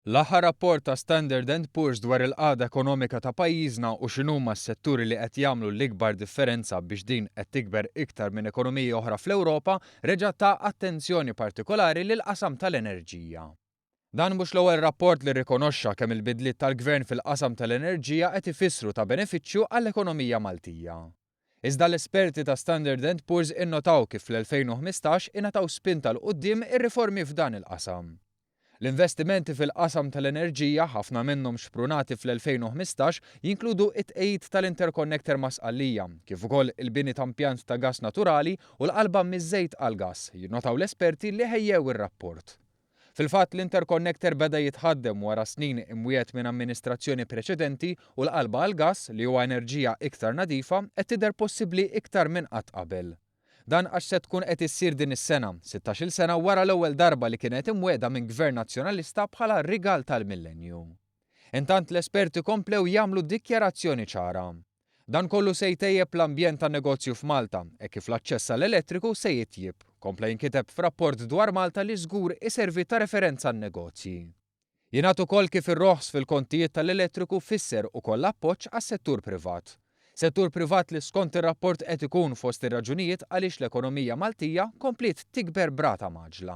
L-aħħar rapport ta' Standard and Poor's dwar il-qagħda ekonomika ta' pajjiżna u x'inhuma s-setturi li qed jagħmlu l-ikbar differenza biex din qed tikber iktar minn ekonomiji oħra fl-Ewropa reġa' ta attenzjoni partikolari lill-qasam tal-enerġija. Dan mhux l-ewwel rapport li rrikonoxxa kemm il-bidliet tal-Gvern fil-qasam tal-enerġija qed ifissru ta' benefiċċju għall-ekonomija Maltija. Iżda l-esperti ta' Standard and Poor's innotaw kif fl-2015 ingħataw spinta 'l quddiem ir-riformi f'dan il-qasam. L-investimenti fil-qasam tal-enerġija, ħafna minnhom xprunati fl-2015, jinkludu t-tqegħid tal-interconnector ma' Sqallija, kif ukoll il-bini ta' impjant ta' gass naturali u l-qalba miż-żejt għall-gass, jinnotaw l-esperti li ħejjew ir-rapport. Fil-fatt, l-interconnector beda jitħaddem wara snin imwiegħed minn amministrazzjoni preċedenti u l-qalba għall-gass, li huwa enerġija iktar nadifa, qed tidher possibbli iktar minn qatt qabel. Dan għax se tkun qed issir din is-sena, sittax-il sena wara l-ewwel darba li kienet imwiegħda minn Gvern Nazzjonalista bħala rigal tal-millenju. Intant l-esperti komplew jagħmlu dikjarazzjoni ċara. Dan kollu se jtejjeb l-ambjent tan-negozju f'Malta, hekk kif l-aċċess għall-elettriku se jitjieb, kompla jinkiteb f'rapport dwar Malta li żgur iservi ta' referenza għan-negozji. Jingħad ukoll kif ir-roħs fil-kontijiet tal-elettriku fisser ukoll appoġġ għas-settur privat. Settur privat li skont ir-rapport qed ikun fost ir-raġunijiet għaliex l-ekonomija Maltija kompliet tikber b'rata mgħaġġla.